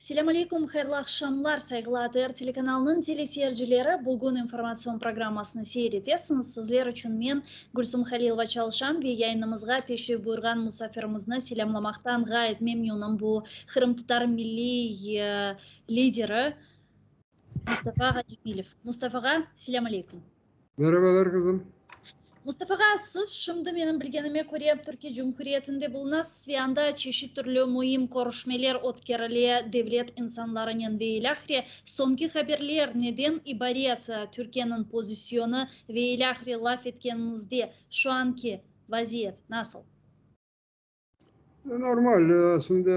Selâm aleyküm, hayırlı aqşamlar, sayğılı ATR telekanalınıñ teleseyircileri! Bugün informatsion programmasını seyir etesiñiz. Sizler içün men, Gülsum Halilova, çalışam ve yayınımızğa teşrif buyurğan musafirimizni selâmlamaqtan ğayet memnünim. Bu, qırımtatar milliy lideri Mustafa ağa Cemilev. Mustafa ağa, selâm aleyküm! Merabalar, qızım. Mustafa ağa, siz şimdi, menim bilgenime köre, Türkiye Cumhuriyetinde bulunasız ve anda çeşit türlü müim körüşmeler ötkerile devlet insanlarınen ve ilâhre. Soñki haberler neden ibaret, Türkiyeniñ pozisyonı ve ilâhre laf etkeniñizde şu anki vaziyet nasıl? Normal, aslında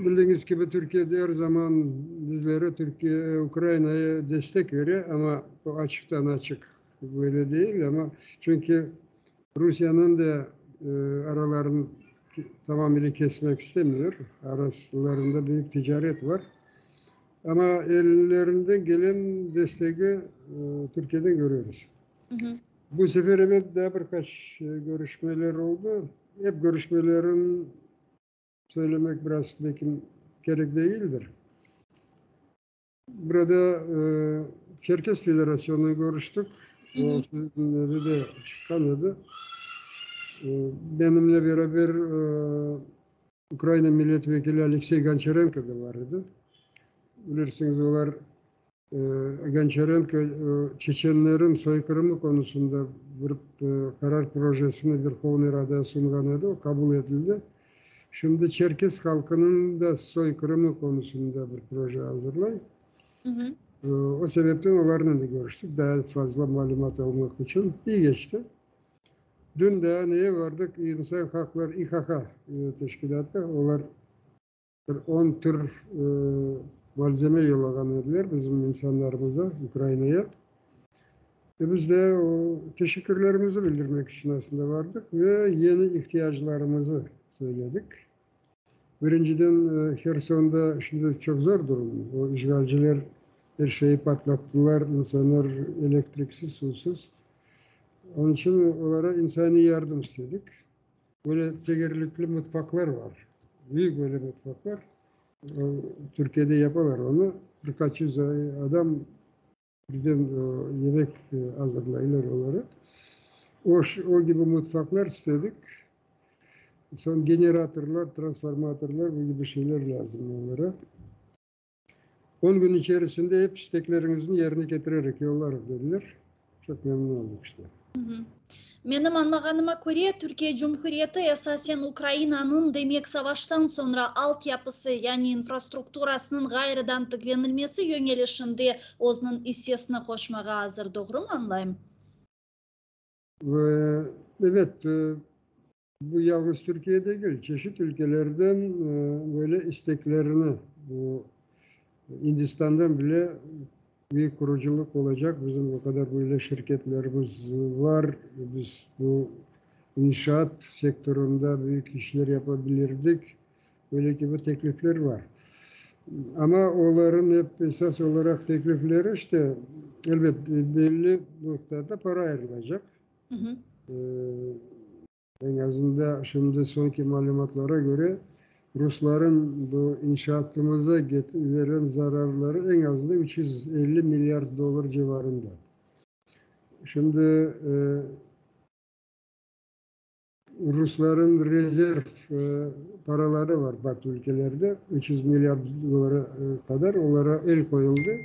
bildiğiniz kibi Türkiye er zaman bizlere Türkiye Ukrainaya destek vere, amma o açıqtan açıq böyle değil, amma çünki Rusiyanıñ da aralarını tamamile kesmek istemiyor, araslarında büyük ticaret var, amma ellerinden gelen destegi Türkiyeden körüyoruz. Bu sefer ebet daa bir qaç körüşmeler oldı. Ep körüşmelerin söylemek biraz belki kerek degildir. Burada Çerkes Federasyonınen körüştik. O siziñ de çıqqan edi. Benimle beraber Ukraina millet vekili Aleksey Gonçarenko da bar edi. Bilirsiñiz, olar Gonçarenko çeçenlerin soyqırımı konusında bir qarar projesini Verhovnıy Radaya sunğan edi, o qabul etildi. Şimdi çerkes halqınıñ da soyqırımı konusında bir proje azırlay. O sebepten olarnen de körüştik, daa fazla malümat almaq içün. İyi keçti. Dün daa neye vardıq, İnsan haqları, İHH, teşkilâtı, olar bir on tür malzeme yollağan ediler bizim insanlarımıza, Ukrainaya. Ve biz de o teşekkürlerimizi bildirmek içün aslında vardıq ve yeni ihtiyaclarımızı söyledik. Birinciden, Hersonda şimdi çoq zor durum. O işğalciler er şeyi patlattılar, insanlar elektriksiz, suvsuz. Onıñ içün olara insaniy yardım istedik. Böyle tegerlikli mutfaqlar bar, büyük böyle mutfaqlar. Türkiyede yapalar onı. Bir qaç yüz adam birden yemek azırlaylar olara. O, o kibi mutfaqlar istedik. Soñ generatorlar, transformatorlar, bu kibi şeyler lâzım olara. On kün içerisinde ep istekleriñizni yerine ketirerek yollarıq, dediler. Çoq memnun olduq işte. Menim añlağanıma köre, Türkiye Cumhuriyeti esasen Ukrainanıñ, demek, savaştan soñra altyapısı, yani infrastrukturasınıñ ğayrıdan tiklenilmesi yöñelişinde özüniñ issesini qoşmağa azır, doğrumı añlayım? Ebet, bu yalnız Türkiye degil, çeşit ülkelerden böyle isteklerini, bu Indistandan bile büyük qurucılıq olacaq, bizim o qadar böyle şirketlerimiz var, biz bu inşaat sektorında büyük işler yapabilirdik, böyle kibi teklifler var. Amma olarnıñ ep esas olaraq teklifleri işte, elbet, belli miqdarda para ayırılacaq. Eñ azında şimdi soñki malümatlara köre, rusların bu inşaatımıza veren zararları eñ azında 350 milliard dollar civarında. Şimdi rusların rezerv paraları var batı ülkelerde, 300 milliard dollara qadar, olara el qoyuldı.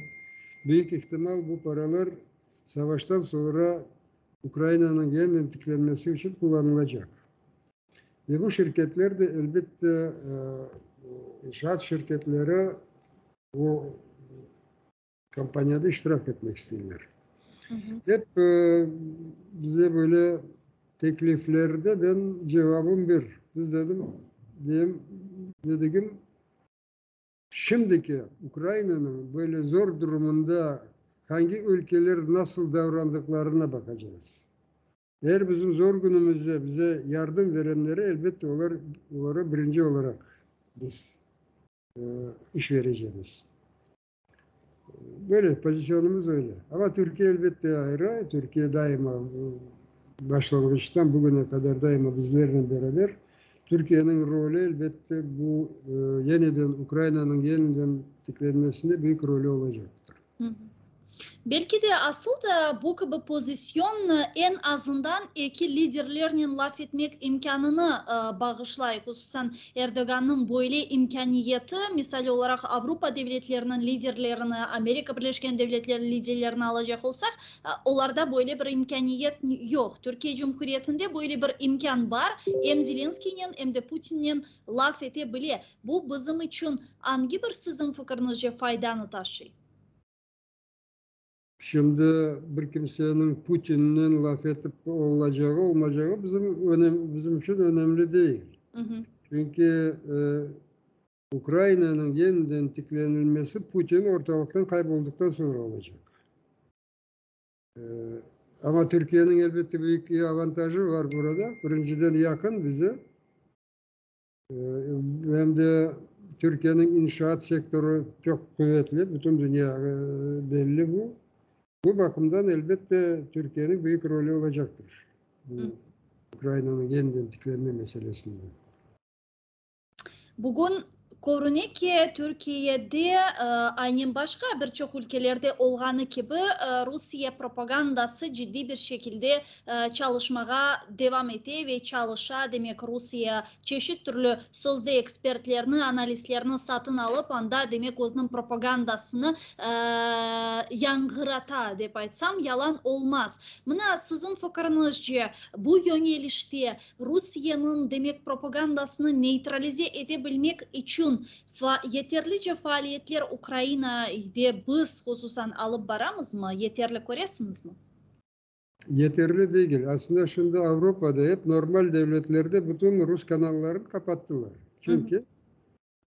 Büyük ihtimal bu paralar savaştan soñra Ukrainanıñ yeniden tiklenmesi içün qullanılacaq. Ve bu şirketler de, elbette, inşaat şirketleri bu kampaniyada iştirak etmek isteyler. Hep bize böyle tekliflerde ben cevabım bir, biz dedim, deyim, dedigim, Şimdiki Ukrainanıñ böyle zor durumında hangi ülkeler nasıl davrandıqlarına baqacağız. Eğer bizim zor künümizde bize yardım verenlere, elbette, olar, olara birinci olaraq biz iş verecemiz. Böyle, pozisyonımız öyle. Amma Türkiye, elbette, ayrı. Türkiye daima başlanğıçtan bugüne qadar daima bizlernen beraber. Türkiyeniñ rolü, elbette, bu yeniden Ukrainanıñ yeniden tiklenmesinde büyük rolü olacaqtır. Belki de, asıl da bu kibi pozisyon eñ azından eki liderlernen laf etmek imkânını bağışlay. Hususan, Erdogannıñ böyle imkâniyeti, misal olaraq, Avropa devletleriniñ liderlerini, Amerika Birleşken Devletleri liderlerini alacaq olsaq, olarda böyle bir imkâniyet yoq. Türkiye Cumhuriyetinde böyle bir imkân bar, em Zelenskiynen, em de Putinnen laf ete bile. Bu bizim içün angi bir, siziñ fikiriñizce, faydanı taşıy? Şimdi bir kimseniñ Putinnen laf etip olacağı, olmacağı bizim önem, bizim içün önemli değil. Çünki Ukrainanıñ yeniden tiklenilmesi Putin ortalıqtan kayboldıqtan soñra olacaq. Amma Türkiyeniñ elbette büyük avantajı var burada. Birinciden yaqın bize. Hem de Türkiyeniñ inşaat sektorı çoq quvetli, bütün dünyağa belli bu. Bu baqımdan, elbette, Türkiyeniñ büyük rolü olacaqtır Ukrainanıñ yeniden tiklenme meselesinde. Bugün körüne ki, Türkiyede, aynen başqa bir çoq ülkelerde olğanı kibi, Rusiye propagandası ciddiy bir şekilde çalışmağa devam ete ve çalışa, demek, Rusiye çeşit türlü sözde ekspertlerni, analistlerni satın alıp, anda, demek, özüniñ propagandasını yañğırata, dep aytsam, yalan olmaz. Mına, siziñ fikiriñizce, bu yöñelişte Rusiyeniñ, demek, propagandasını neytralize ete bilmek içün yeterlice faaliyetler Ukraina ve biz, hususan, alıp baramızmı, yeterli köresiñizmi? Yeterli degil. Aslında şimdi Avropada ep normal devletlerde bütün rus kanallarını qapattılar. Çünki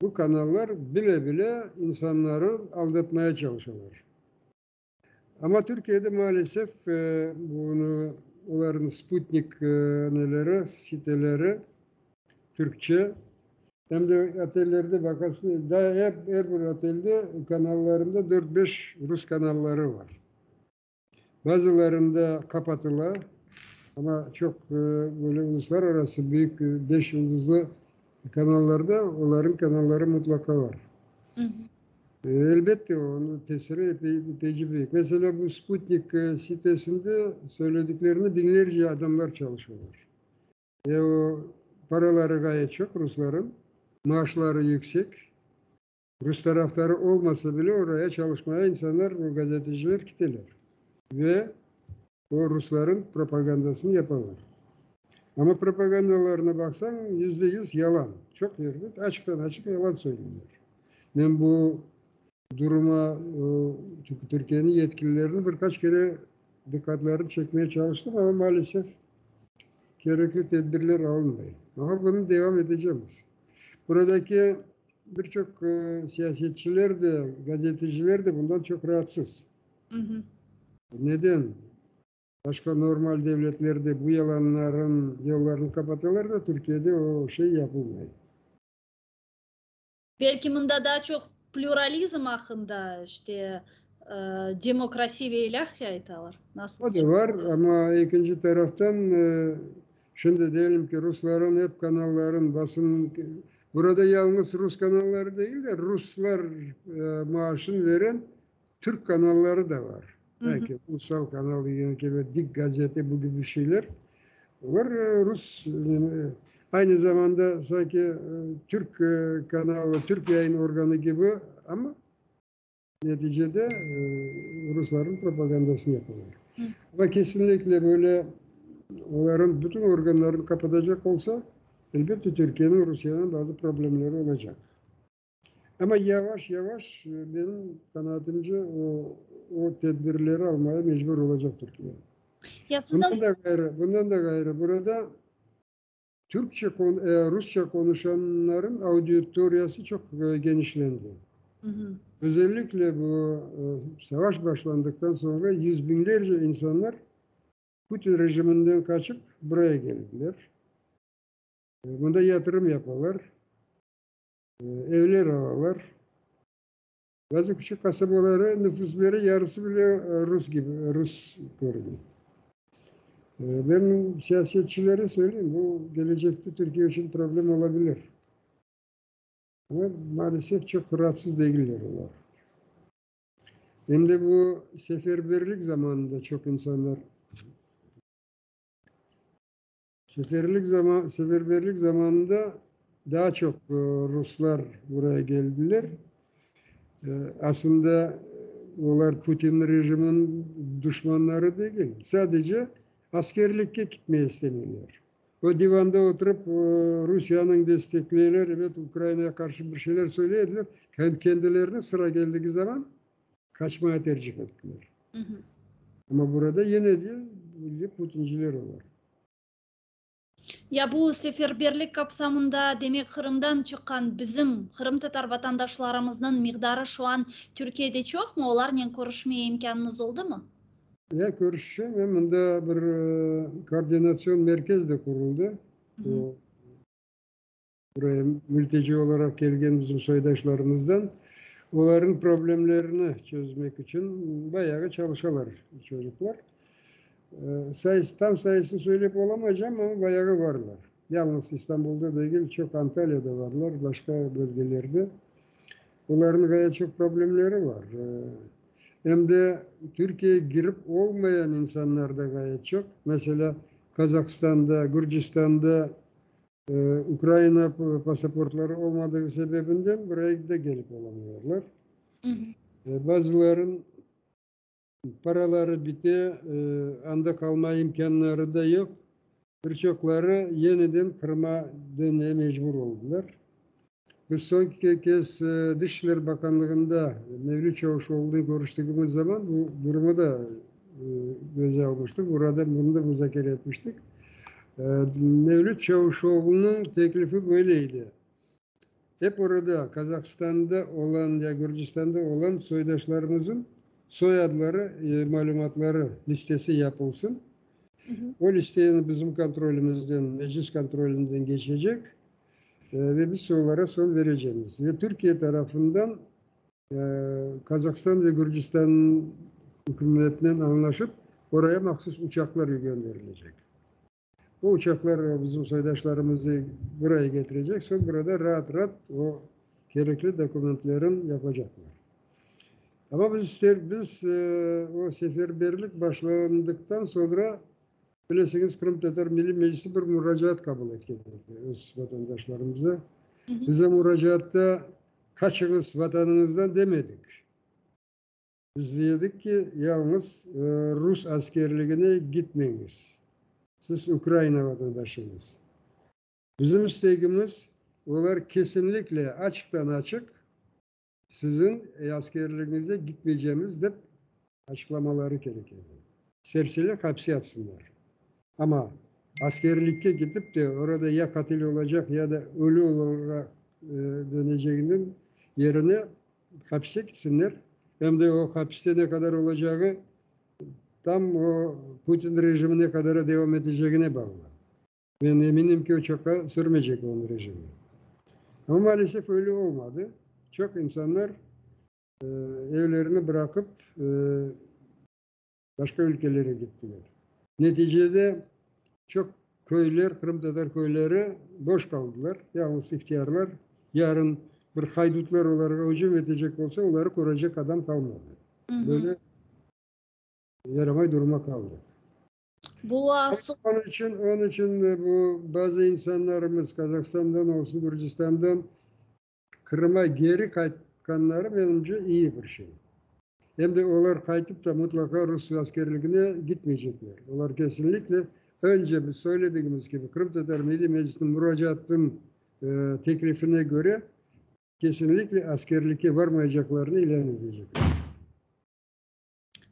bu kanallar bile-bile insanları aldatmaya çalışalar. Amma Türkiyede maalesef bunı olarnıñ sputnik neleri, siteleri türkçe, em de otellerde baqasıñ, daa er bir otelde kanallarında dört-beş rus kanalları bar. Bazılarında qapatıla, amma çoq böyle uluslararası büyük beş yıldızlı kanallarda olarnıñ kanalları mutlaqa bar. Elbette, onıñ tesiri epey, epeyce büyük. Meselâ, bu Sputnik sitesinde söylediklerini biñlerce adamlar çalışalar. Ve o paraları ğayet çoq rusların, maaşları yüksek. Rus tarafdarı olmasa bile oraya çalışmaya insanlar, bu gazeteciler kiteler. Ve o rusların propagandasını yapalar. Amma propagandalarına baqsañ, 100% yalan. Çoq yerde açıqtan-açıq yalan söyleyler. Men bu duruma Türkiyeniñ yetkililerini bir qaç kere diqqatlarını çekmeye çalıştım, amma maalesef kerekli tedbirler alınmay. Amma bunı devam etecekmiz. Buradaki bir çoq siyasetçiler de, gazeteciler de bundan çoq raatsız. Neden? Başqa normal devletlerde bu yalanların yollarını qapatalar da, Türkiyede o şey yapılmay. Belki mında daa çoq pluralizm aqqında, işte, demokrasi ve ilâhre aytalar. Nasıl? O da var, amma ekinci taraftan, şimdi diyelim ki, rusların ep kanalların, basın, burada yalıñız rus kanalları değil de, ruslar maaşın veren türk kanalları da var. Belki Ulusal kanal degen kibi, Dik gazete, bu kibi şeyler. Olar rus, aynı zamanda sanki türk kanalı, türk yayın organı kibi, amma neticede rusların propagandasını yapalar. Amma kesinlikle böyle oların bütün organlarını qapatacaq olsa, elbette Türkiyeniñ Rusiyenen bazı problemleri olacaq. Amma yavaş-yavaş, benim qanaatimce, o, o tedbirleri almaya mecbur olacaq Türkiye. Ya siziñ. Bundan da ğayrı, bundan da ğayrı, burada türkçe, rusça konuşanların auditoriyası çoq genişlendi. Özellikle bu savaş başlandıqtan soñra yüz biñlerce insanlar Putin rejiminden qaçıp buraya geldiler. Mında yatırım yapalar. Evler alalar. Bazı küçük qasabaları nüfusları yarısı bile rus kibi, rus körüne. Ben siyasetçilere söyleyim, bu kelecekte Türkiye içün problem olabilir. Amma maalesef çoq ratsız degiller olar. Em de bu seferberlik zamanında çoq insanlar seferlik zaman seferberlik zamanında daa çoq ruslar buraya keldiler. Aslında olar Putin rejiminiñ duşmanları degil, sadece askerlikke kitmege istemeyler. O divanda oturıp Rusiyeniñ destekleyler, ebet, Ukrainaya qarşı bir şeyler söyley ediler, hem kendilerine sıra keldigi zaman qaçmağa tercih ettiler. Amma burada yine de putinciler olar. Ya bu seferberlik kapsamında, demek, Qırımdan çıqqan bizim, qırımtatar vatandaşlarımıznıñ miqdarı şu an Türkiyede çoqmı? Olarnen körüşmeye imkânıñız oldımı? Ya körüşem, em mında bir koordinatsion merkez de quruldı. O, buraya mülteci olaraq kelgen bizim soydaşlarımızdan olarnıñ problemlerini çezmek içün bayağı çalışalar çocuklar. Sayısı, tam sayısını söylep olamaycam, amma bayağı varlar. Yalnız İstanbulda degil, çoq Antalyada varlar, başqa bölgelerde. Olarnıñ ğayet çoq problemleri var. Em de Türkiyege kirip olmayan insanlar da ğayet çoq. Meselâ, Qazahistanda, Gürcistanda Ukraina pasaportları olmadığı sebebinden buraya da kelip olamıyorlar. Bazılarınıñ paraları bite, anda qalma imkânları da yoq. Bir çoqları yeniden Qırıma dönmeye mecbur oldılar. Biz soñki kez Dış işler bakanlığında Mevlüt Çavuşoğlunen körüştigimiz zaman bu durumı da göze almıştıq, burada bunı da muzakere etmiştik. Mevlüt Çavuşoğlunıñ teklifi böyle edi, Hep orada, Kazahstanda olan ya Gürcistanda olan soydaşlarımızın soyadları, malümatları listesi yapılsın. O liste bizim kontrolümizden, Meclis kontrolünden geçecek. Ve biz olara soñ berecemiz. Ve Türkiye tarafından Kazahstan ve Gürcistan ükümetinen añlaşıp, oraya mahsus uçaqlar gönderilecek. O uçaqlar bizim soydaşlarımızı buraya getirecek, soñ burada raat-raat o kerekli dokumentlerin yapacaqlar. Amma biz ister, biz o seferberlik başlandıqtan soñra Bilesiñiz, Qırımtatar Milliy Meclisi bir muracaat qabul etken edi öz vatandaşlarımıza. Biz o muracaatta qaçıñız vatanıñızdan demedik. Biz dedik ki, yalıñız rus askerligine gitmeñiz. Siz Ukraina vatandaşıñız. Bizim istegimiz, olar kesinlikle açıqtan-açıq Siziñ askerligiñizde gitmeycemiz dep açıqlamaları kerek edi. Serseler hapse atsınlar. Amma askerlikke gidip de orada ya qatil olacaq ya da ölü olaraq döneceginden yerine hapse gitsinler. Em de o hapiste ne qadar olacağı tam o Putin rejimi ne qadara devam etecegine bağlı. Men eminim ki, o çoqqa sürmeycek onıñ rejimi. Amma maalesef öyle olmadı. Çoq insanlar evlerini bıraqıp, başqa ülkelere gittiler. Neticede çoq köyler, qırımtatar köyleri boş qaldılar. Yalıñız ihtiyarlar. Yarın bir haydutlar olarğa ücüm etecek olsa, oları qoruycaq adam qalmadı. Böyle yaramay duruma qaldıq. Bu asıl. Onıñ içün, onıñ içün bu bazı insanlarımız Qazahstandan olsun, Gürcistandan Qırıma geri qaytqanları, menimce, iyi bir şey. Em de olar qaytıp da mutlaqa rus askerligine gitmeycekler. Olar kesinlikle, önce biz söyledigimiz kibi, Qırımtatar Milliy Meclisiniñ muracaatınıñ teklifine köre, kesinlikle askerlikke barmaycaqlarını ilân edecekler.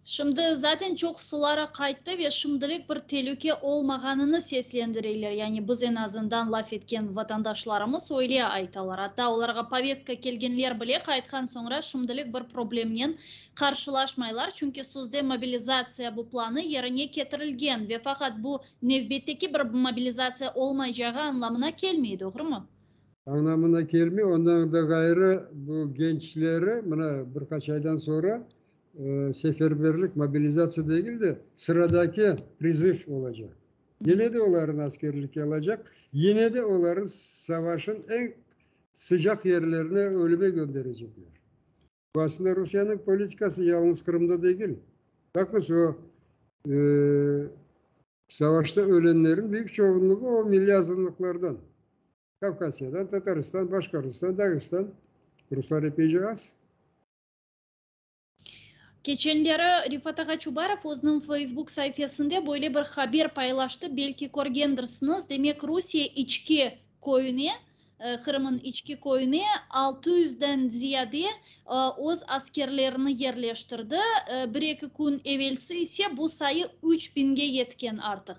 Şimdi zaten çoqsuları qayttı ve şimdilik bir telüke olmağanını seslendireyler, yani biz eñ azından laf etken vatandaşlarımız öyle aytalar. Atta olarğa povestka kelgenler bile qaytqan soñra şimdilik bir problemnen qarşılaşmaylar, çünki sözde mobilizatsiya bu planı yerine ketirilgen ve faqat bu nevbetteki bir mobilizatsiya olmaycağı añlamına kelmey, doğrumı? Añlamına kelmey, ondan da ğayrı bu gençleri mına bir qaç aydan soñra. Seferberlik, mobilizatsiya degil de, sıradaki priziv olacaq. Yine de olarnı askerlikke alacaq, yine de olarnı savaşın eñ sıcaq yerlerine ölüme gönderecekler. Bu aslında Rusiyeniñ politikası yalıñız Qırımda degil. Baqıñız, o savaşta ölenlerniñ büyük çoğunluğı o milliy azınlıqlardan. Kavkasiyadan, Tataristan, Başqırtistan, Dağıstan. Ruslar epeyce az. Keçenleri Refat ağa Çubarov özüniñ Feysbuk saifesinde böyle bir haber paylaştı, belki körgendirsiñiz, demek, Rusiye İçki köyüne, Qırım'ın İçki köyüne altı yüzden ziyade öz askerlerini yerleştirdi, bir-eki kün evelsi ise bu sayı üç biñge yetken artıq.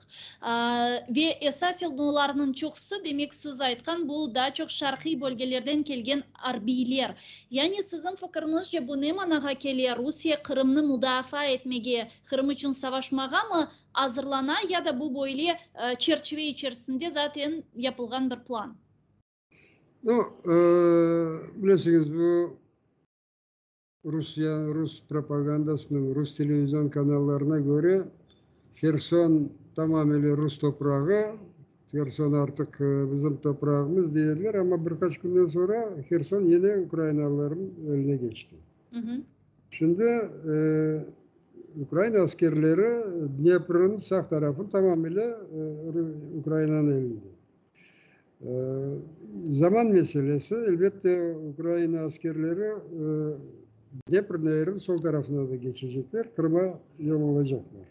Ve esasen olarnıñ çoqusı, demek, siz aytqan bu daa çoq şarqiy bölgelerden kelgen arbiyler. Yani siziñ fikiriñizce bu ne manağa kele, Rusiye Qırımnı mudafaa etmege, Qırım içün savaşmağamı azırlana ya da bu böyle çerçive içerisinde zaten yapılğan bir plan? Nu, bilesiñiz, bu Rusiye, rus propagandasınıñ, rus televizion kanallarına köre, Herson tamamile rus toprağı, Herson artıq bizim toprağımız deyerler, amma bir qaç künden soñra Herson yine ukrainalılarnıñ eline keçti. Şimdi Ukraina askerleri Dneprniñ sağ tarafını tamamile Ukrainanıñ elinde. Zaman meselesi, elbette, Ukraina askerleri Dnepr neeriniñ sol tarafına da keçecekler, Qırıma yol alacaqlar.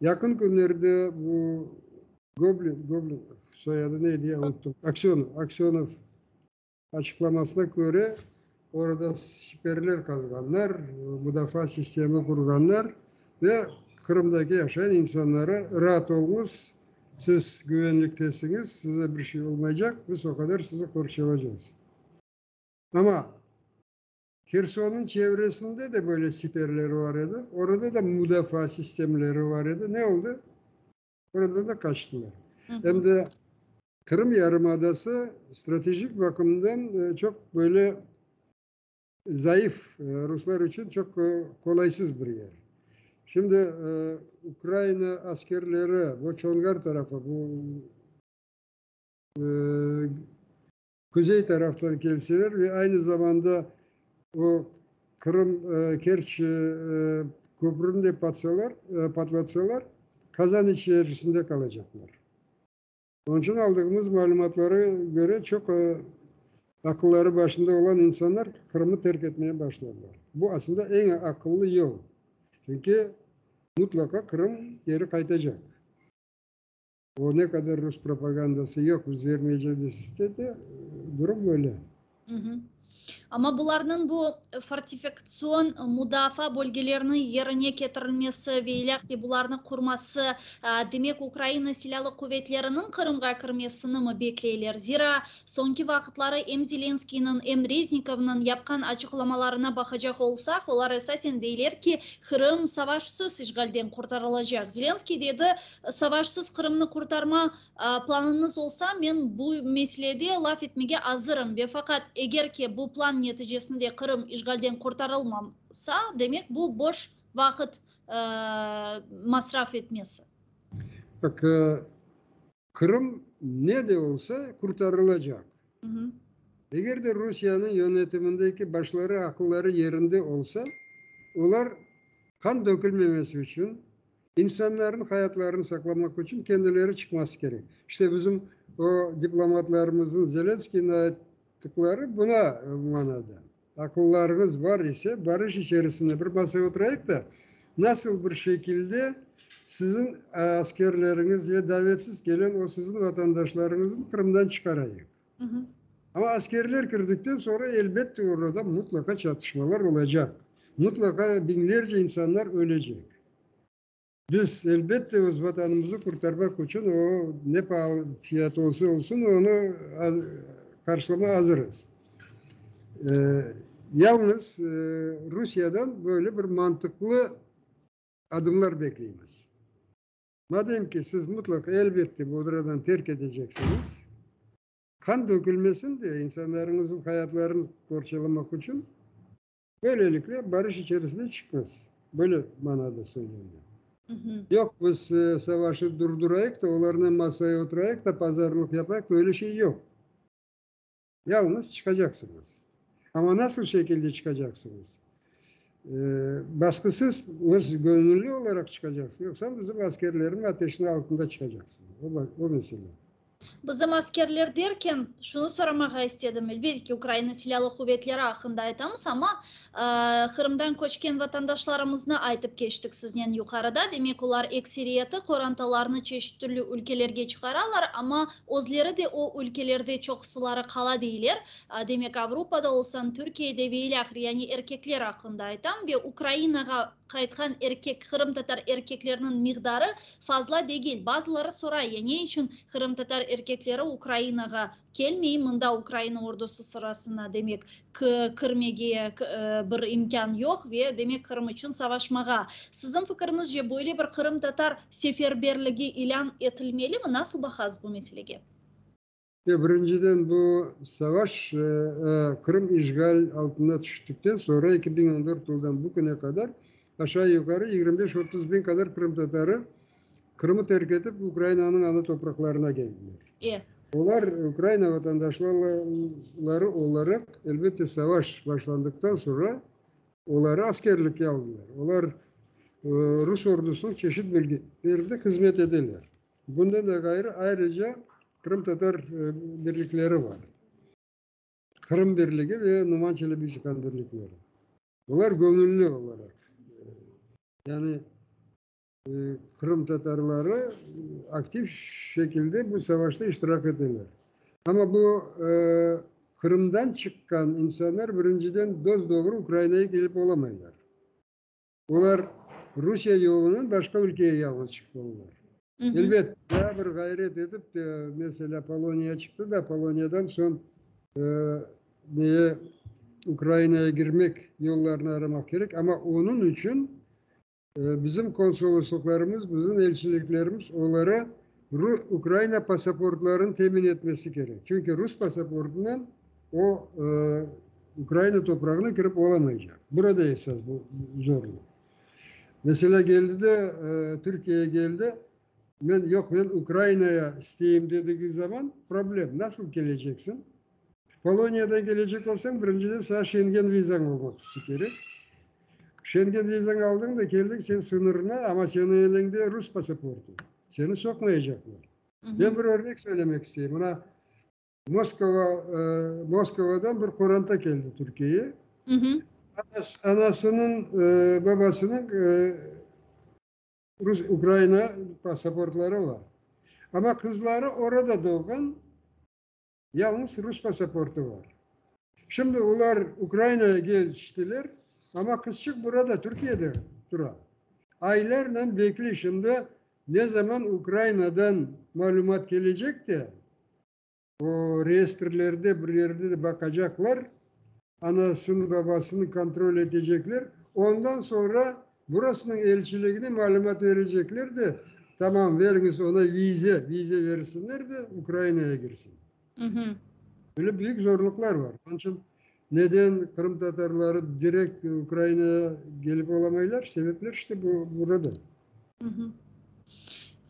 Yaqın künlerde bu Goblin, Goblin, soyadı ne edi, unuttım, Aksönov, Aksönov açıqlamasına köre, orada siperler qazğanlar, mudafaa sistemi qurğanlar ve Qırımdaki yaşayan insanlara raat oluñız, siz güvenliktesiñiz, size bir şey olmaycaq, biz o qadar sizi qorçalacağız. Amma Hersonnıñ çevresinde de böyle siperler bar edi, orada da mudafaa sistemleri bar edi. Ne oldı? Orada da qaçtılar. Em de Qırım yarımadası stratejik baqımdan çoq böyle zayıf, ruslar içün çoq qolaysız bir yer. Şimdi Ukraina askerleri bu Çonğar tarafı, bu kuzey taraftan kelseler ve aynı zamanda o Qırım, Kerç köprüni de patsalar, patlatsalar, qazan içerisinde qalacaqlar. Onıñ içün aldığımız malümatlara köre çoq aqılları başında olan insanlar Qırımnı terk etmeye başladılar. Bu aslında eñ aqıllı yol. Çünki mutlaqa Qırım geri qaytacaq. O ne qadar rus propagandası yoq, biz vermeycek dese de, durum böyle. Amma bularnıñ bu fortifikatsion mudafaa bölgeleriniñ yerine ketirilmesi ve ilâhre bularnı qurması, demek, Ukraina Silâlı Quvetleriniñ Qırımğa kirmesini mi bekleyler? Zira, soñki vaqıtları em Zelenskıynıñ, em Reznikovnıñ yapqan açıqlamalarına baqacaq olsaq, olar esasen deyler ki, Qırım savaşsız işğalden qurtarılacaq. Zelenskıy dedi, Savaşsız Qırımnı qurtarma planıñız olsa, men bu meselede laf etmege azırım ve faqat eger ki bu plan neticesinde Qırım işğalden qurtarılmasa, demek bu boş vaqıt masraf etmesi. Baq, Qırım ne de olsa qurtarılacaq. Eger de Rusiyeniñ yönetimindeki başları aqılları yerinde olsa, olar qan dökülmemesi içün, İnsanlarnıñ hayatlarını saqlamaq içün kendileri çıqması kerek. İşte bizim o diplomatlarımıznıñ Zelenskiyniñ ayttıqları buna manada. Aqıllarıñız bar ise, barış içerisinde bir masaya oturayıq da, nasıl bir şekilde siziñ askerleriñiz ve davetsiz kelen o siziñ vatandaşlarıñıznı Qırımdan çıqarayıq. Amma askerler kirdikten soñra, elbette, orada mutlaqa çatışmalar olacaq, mutlaqa biñlerce insanlar ölecek. Biz, elbette, öz Vatanımıznı qurtarmaq içün o, ne paalı fiyatı olsa olsun, onı qarşılamağa azırız. Yalñız Rusiyadan böyle bir mantıqlı adımlar bekleymiz. Madem ki, siz mutlaq, elbette, bu odradan terk eteceksiñiz, qan dökülmesin de, insanlarıñıznıñ hayatlarını qorçalamaq içün. Böylelikle barış içerisinde çıqmaz. Böyle manada söylendi. Yoq, biz savaşı durdurayıq da, olarnen masaya oturayıq da, pazarlıq yapayıq da, öyle şey yoq. Yalıñız çıqacaqsıñız. Amma nasıl şekilde çıqacaqsıñız? Basqısız, öz göñülli olaraq çıqacaqsıñ, yoqsa bizim askerlerniñ ateşiniñ altında çıqacaqsıñ. O, o mesele. Bizim askerler derken, şunı soramağa istedim, elbet ki, Ukraina Silâlı Quvetleri aqqında aytamız, amma Qırımdan köçken vatandaşlarımıznı aytıp keçtik siznen yuqarıda. Demek, olar ekseriyeti qorantalarını çeşit türlü ülkelerge çıqaralar, amma özleri de o ülkelerde çoqusıları qala deyler. Demek, Avropada olsun, Türkiyede ve ilâhre, yani erkekler aqqında aytam ve Ukrainağa qaytqan erkek, qırımtatar erkekleriniñ miqdarı fazla degil. Bazıları soray, ya ne içün qırımtatar erkekleri Ukrainağa kelmey, mında Ukraina ordusı sırasına, demek, kirmege bir imkân yoq ve, demek, Qırım içün savaşmağa. Siziñ fikiriñizce, böyle bir qırımtatar seferberligi ilân etilmelimi? Nasıl baqasız bu meselege? Birinciden, bu savaş Qırım işğal altına tüştükten soñra, 2014 yıldan bu küne qadar, aşağı-yuqarı 25-30 biñ qadar qırımtatarı Qırımı terk etip, Ukrainanıñ ana topraqlarına keldiler. Olar Ukraina vatandaşları olaraq, elbette, savaş başlandıqtan soñra, oları askerlikke aldılar. Olar rus ordusınıñ çeşit bölgelerinde hızmet eteler. Bundan da ğayrı, ayrıca qırımtatar birlikleri bar. Qırım birligi ve Numan Çelebicihan birlikleri. Olar göñülli olaraq, yani qırımtatarları aktiv şekilde bu savaşta iştirak eteler. Amma bu Qırımdan çıqqan insanlar birinciden dos-doğru Ukrainaya kelip olamaylar. Olar Rusiye yolunen başqa ülkeye yalıñız çıqmalılar. Elbet, daa bir ğayret etip de, meselâ, Poloniya çıqtı da, Poloniyadan soñ neye, Ukrainaya girmek yollarını aramaq kerek, amma onıñ içün bizim konsoloslıqlarımız, bizim elçiliklerimiz olara Ukraina pasaportlarını temin etmesi kerek. Çünki rus pasaportınen o, Ukraina toprağına kirip olamaycaq. Burada esas bu zorluq. Meselâ, keldi de, Türkiyege keldi, men, yoq, men Ukrainaya isteyim dedigi zaman, problem, nasıl keleceksiñ? Poloniyadan kelecek olsañ, birinciden saña şengen vizañ olması kerek. Şengen vizañı aldıñ da keldiñ sen sıñırına, amma seniñ eliñde rus pasaportı. Seni soqmayacaqlar. Men bir örnek söylemek isteyim. Mına, Moskova, Moskovadan bir qoranta keldi Türkiyeye. Anasınıñ, babasınıñ rus, Ukraina pasaportları bar. Amma qızları orada doğğan, yalıñız rus pasaportı bar. Şimdi olar Ukrainaya geçtiler, amma qızçıq burada, Türkiyede tura. Aylarnen bekliy şimdi, ne zaman Ukrainadan malümat kelecek de, O reyestrlerde bir yerde de baqacaqlar, anasını, babasını kontrol etecekler. Ondan soñra burasınıñ elçiligine malümat berecekler de, tamam, veriñiz ona vize, vize bersinler de, Ukrainaya kirsin. Böyle büyük zorluqlar bar. Onıñ içün neden qırımtatarları direkt Ukrainaya kelip olamaylar, sebepler işte bu, burada.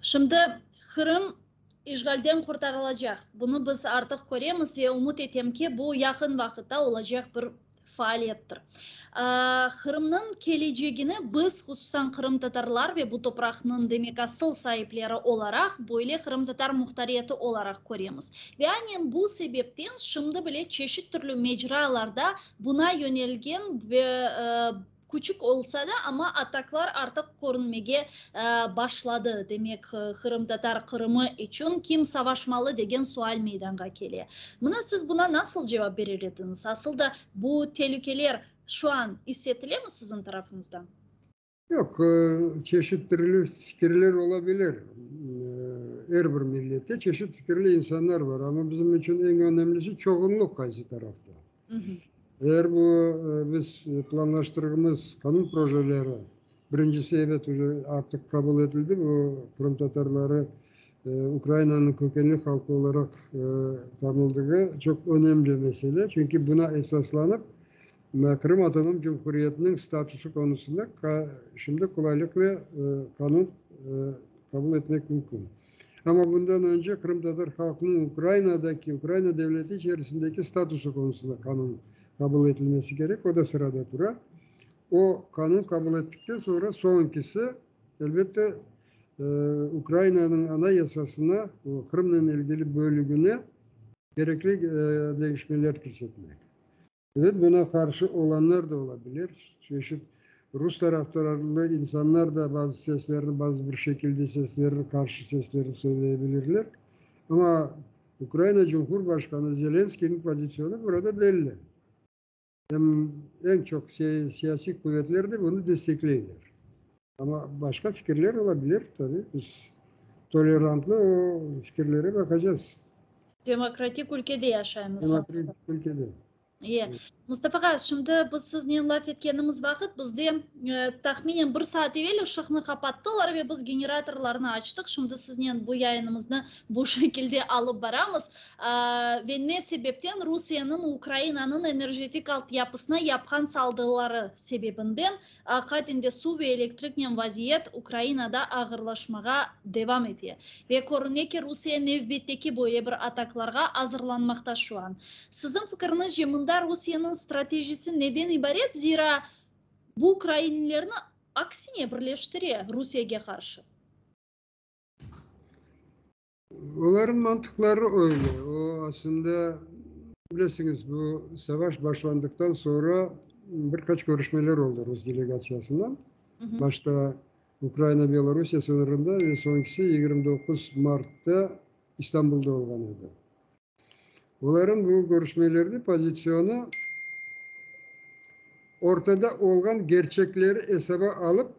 Şimdi Qırım İşğalden qurtarılacaq. Bunı biz artıq köremiz ve ümüt etem ki, bu yaqın vaqıtta olacaq bir faaliyettir. Qırımnıñ kelecegini biz, hususan qırımtatarlar ve bu topraqnıñ, demek, asıl saipleri olaraq, böyle qırımtatar muhtariyeti olaraq köremiz. Ve aynen bu sebepten şimdi bile çeşit türlü mecralarda buna yönelgen ve Küçük olsa da, amma ataklar artıq körünmege başladı. Demek, qırımtatar Qırımı içün kim savaşmalı degen sual meydanğa kele. Mına siz buna nasıl cevap berer ediñiz? Asıl da bu telükeler şu an is etilemi siziñ tarafıñızdan? Yoq, çeşit türlü fikirler ola bilir. Er bir millette çeşit fikirli insanlar bar, amma bizim içün eñ önemlisi çoğunluq qaysı tarafta. Eğer bu biz planlaştırğımız qanun projeleri, birincisi, ebet, uje artıq qabul etildi, bu qırımtatarları Ukrainanıñ kökenli halqı olaraq tanıldığı çoq önemli mesele, çünki buna esaslanıp. Qırım Avtonom Cumhuriyetiniñ statusı konusında şimdi qolaylıqle qanun qabul etmek mümkün. Amma bundan önce qırımtatar halqınıñ Ukrainadaki, Ukraina devleti içerisindeki statusı konusında qanun qabul etilmesi kerek, o da sırada tura. O qanun qabul ettikten soñra soñkisi, elbette, Ukrainanıñ Anayasasına, Qırımnen ilgili bölügine kerekli deñişmeler kirsetmek. Evet, buna qarşı olanlar da ola bilir. Çeşit rus tarafdarlı insanlar da bazı seslerini, bazı bir şekilde seslerini, qarşı seslerini söyleye bilirler. Amma Ukraina Cumhurbaşqanı Zelenskıynıñ pozisyonı burada belli. Em eñ çoq siyasiy quvetler de bunı destekleyler. Amma başqa fikirler ola bilir, tabi, biz tolerantlı o fikirlere baqacağız. Demokratik ülkede yaşaymız. Demokratik ülkede. E, Mustafa ağa, şimdi biz siznen laf etkenimiz vaqıt bizde tahminen bir saat evel ışıqnı qapattılar ve biz generatorlarnı açtıq. Şimdi siznen bu yayınımıznı bu şekilde alıp baramız. Ve ne sebepten? Rusiyeniñ Ukrainanıñ enerjetik altyapısına yapqan saldırıları sebebinden Aqiqaten de suv ve elektriknen vaziyet Ukrainada ağırlaşmağa devam ete. Ve körüne ki, Rusiye nevbetteki böyle bir ataklarğa azırlanmaqta şu an. Siziñ fikiriñizce, mında Rusiyeniñ stratejisi neden ibaret, zira bu ukrainlilerni aksine birleştire Rusiyege qarşı? Olarnıñ mantıqları öyle. O, aslında, bilesiñiz, bu savaş başlandıqtan soñra bir qaç körüşmeler oldı rus delegatsiyasından. Başta Ukraina-Belorusiye sıñırında ve soñkisi 29 martta İstanbulda olğan edi. Olarnıñ bu körüşmelerde pozisyonı ortada olğan gerçekleri esaba alıp,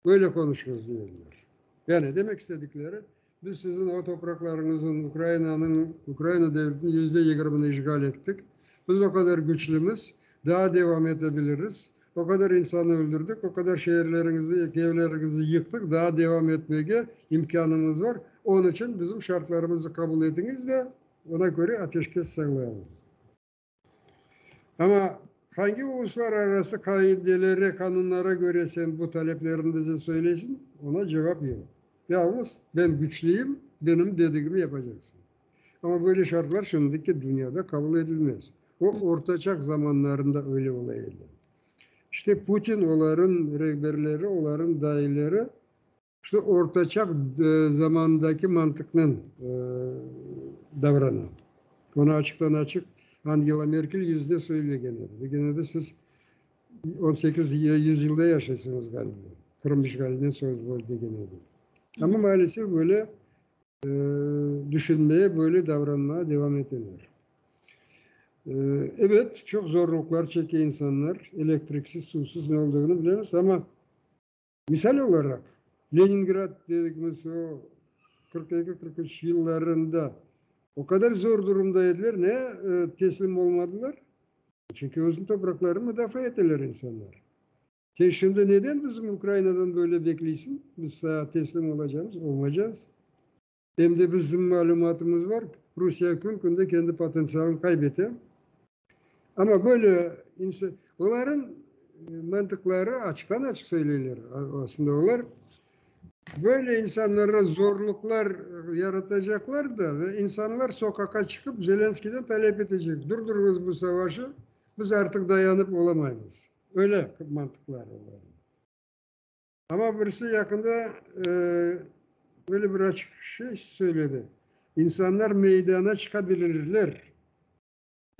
Böyle qonuşıñız, deydiler. Yani, demek istedikleri, biz siziñ o topraqlarıñıznıñ, Ukrainanıñ, Ukraina devletiniñ 20%-ni işğal ettik, biz o qadar güçlümiz, daa devam ete biliriz, o qadar insanı öldürdik, o qadar şeerleriñizni, evleriñizni yıqtıq, daa devam etmege imkânımız bar, onıñ içün bizim şartlarımıznı qabul etiñiz de, ona köre ateşkes sağlayalım. Amma hangi uluslararası qaidelere, qanunlara köre sen bu taleplerini bize söyleysiñ, oña cevap yoq. Yalnız, ben güçlüyim, benim dedigimi yapacaqsıñ. Amma böyle şartlar şimdiki dünyada qabul etilmez. O, ortaçağ zamanlarında öyle ola edi. İşte, Putin, olarıñ rehberleri, olarıñ daileri İşte ortaçağ zamanındaki mantıqnen davrana. Onı açıqtan-açıq Angela Merkel yüzüne söylegen edi. Degen edi, siz 18 yüzyılda yaşaysıñız ğaliba, Qırım işğalinden soñ böyle degen edi. Amma maalesef böyle düşünmeye, böyle davranmağa devam eteler. Ebet, çoq zorluqlar çeke insanlar, elektriksiz, suvsuz ne olduğını bilemiz, amma Misal olaraq, Leningrad dedigimiz o 42-43 yıllarında o qadar zor durumda ediler, ne teslim olmadılar? Çünki özüniñ topraqlarını mudafaa eteler insanlar. Sen şimdi neden bizim Ukrainadan böyle bekleysiñ, biz saña teslim olacamız? Olmaycağız. Em de bizim malümatımız bar, Rusiye kün-künde kendi potentsialını qaybete. Amma böyle insan, olarnıñ mantıqları açıqtan-açıq söyleyler, aslında olar böyle insanlara zorluqlar yaratacaqlar da ve insanlar soqaqqa çıqıp Zelenskiyden talep etecek, durdurıñız bu savaşı, biz artıq dayanıp olamaymız. Öyle mantıqları olarnıñ. Amma birisi yaqında böyle bir açıq şey söyledi, İnsanlar meydana çıqa bilirler,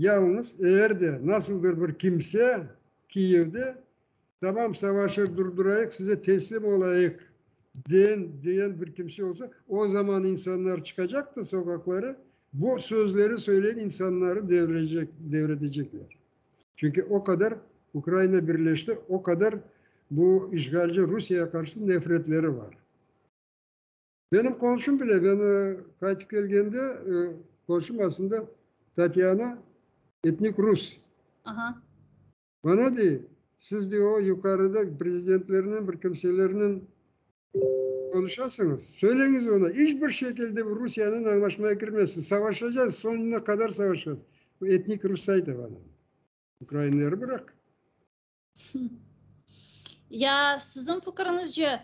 yalıñız eğer de nasıldır bir kimse Kiyevde, tamam savaşı durdurayıq, size teslim olayıq deyen, deyen bir kimse olsa, o zaman insanlar çıqacaq da soqaqlara, bu sözleri söyleyen insanları devirecek, devredecekler. Çünki o qadar Ukraina birleşti, o qadar bu işğalci Rusiyege qarşı nefretleri bar. Benim qonşum bile, ben qaytıp kelgende, qonşum aslında Tatyana etnik rus. Aha. Bana dey, siz dey o yuqarıda prezidentlernen bir kimselernen qonuşasıñız, söyleñiz oña, iç bir şekilde bu Rusiyanen añlaşmaya kirmesin, savaşacağız, soñuna qadar savaşacağız. Bu etnik rus ayta bana. Ukrainleri bıraq. Ya siziñ fikiriñizce,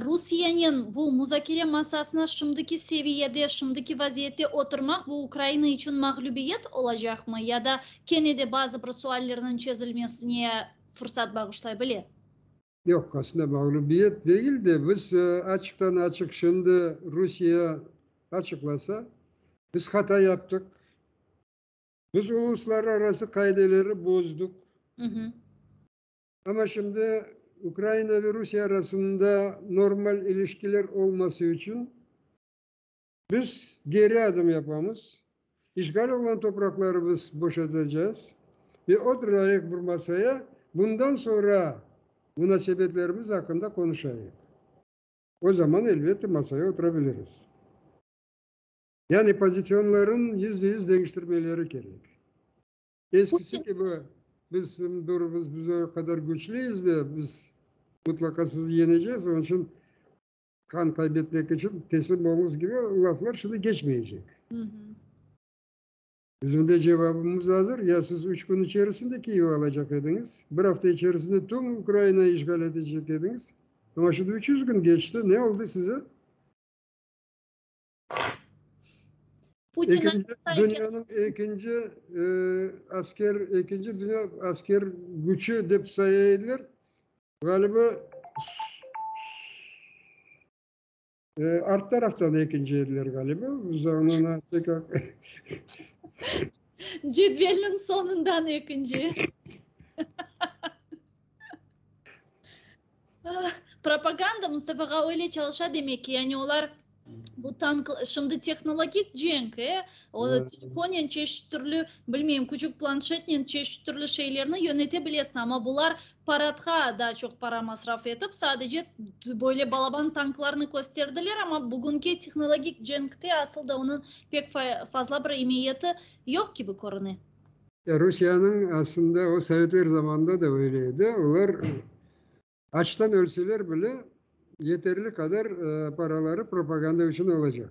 Rusiyenen bu muzakere masasına şimdiki seviyede, şimdiki vaziyette oturmaq, bu Ukraina içün mağlübiyet olacaqmı ya da kene de bazı bir suallerniñ çezilmesine fırsat bağışlay bile? Yoq, aslında mağlübiyet degil de, biz açıqtan-açıq şimdi Rusiye açıqlasa, biz hata yaptıq, biz uluslararası qaideleri bozduq, amma şimdi Ukraina ve Rusiye arasında normal ilişkiler olması içün biz geri adım yapamız, işğal olğan topraqları biz boşatacağız ve oturayıq bir masaya, bundan soñra munasebetlerimiz aqqında qonuşayıq. O zaman, elbette, masaya otura biliriz. Yani pozisyonların %100 deñiştirmeleri kerek. Eskisi kibi biz durumız, biz o qadar küçlüyiz de, biz mutlaqa sizi yeneceğiz, onıñ içün qan qaybetmek içün teslim oluñız kibi laflar şimdi geçmeycek. Bizim de cevabımız azır, ya siz üç kün içerisinde Kiyev'i alacaq ediñiz, bir afta içerisinde tüm Ukrainayı işğal etecek ediñiz, amma şimdi 300 kün geçti, ne oldı size? Putin Ekinci dünyanıñ ekinci asker, ekinci dünya asker küçü dep saya ediler. Ğaliba, art taraftan ekinci ediler ğaliba. Biz onı pek Cedvelniñ soñundan ekinci. Propaganda, Mustafa ağa, öyle çalışa demek ki, yani olar bu tank, şimdi tehnologik cenk, e, o telefonen çeşit türlü, bilmeyim, küçük planşetnen çeşit türlü şeylerni yönete bilesiñ, amma bular paradqa daa çoq para masraf etip, sadece böyle balaban tanklarnı kösterdiler, amma bugünki tehnologik cenkte asıl da onıñ pek fazla bir emiyeti yoq kibi körüne. Rusiyeniñ aslında o sovetler zamanında da öyle edi, olar açtan ölseler bile yeterli qadar paraları propaganda içün olacaq.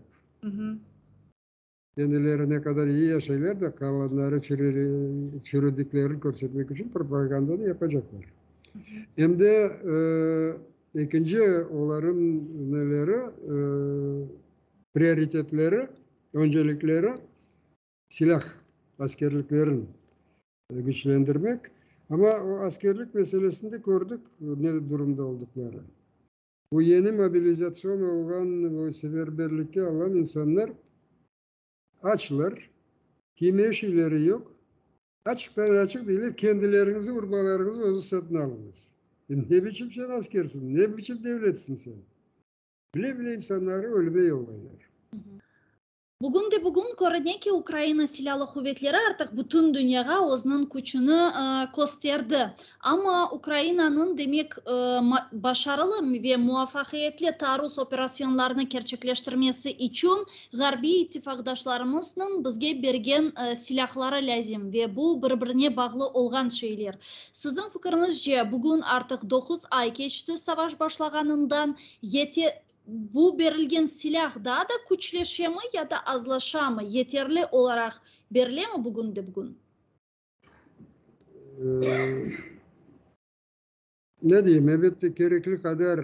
Kendileri ne qadar iyi yaşaylar da, qalanları çürüdiklerini körsetmek içün propagandanı yapacaqlar. Em de ekinci olarıñ neleri, prioritetleri, öncelikleri silâh askerliklerin güçlendirmek. Amma o askerlik meselesinde kördik ne durumda olduqları. Bu yeni mobilizatsion olğan, bu seferberlikke alğan insanlar açlar, kiymeye şeyleri yoq. Açıqtan-açıq deyler, kendileriñizi, urbalarıñızı özüñiz satın alıñız. Ne biçim sen askersiñ, ne biçim devletsiñ sen? Bile-bile insanları ölüme yollaylar. Bugün de bugün körüne ki, Ukraina Silâlı Quvetleri artıq bütün dünyağa özüniñ küçüni kösterdi. Amma Ukrainanıñ, demek, başarılı ve muvafaqiyetli taarruz operasyonlarını kerçekleştirmesi içün ğarbiy ittifaqdaşlarımıznıñ bizge bergen silâhları lâzim ve bu bir-birine bağlı olğan şeyler. Siziñ fikiriñizce, bugün artıq doquz ay keçti savaş başlağanından, yete Bu berilgen silâh daa da küçleşemi ya da azlaşamı, yeterli olaraq berilemi bugün de bugün? Ne deyim, elbette, kerekli qadar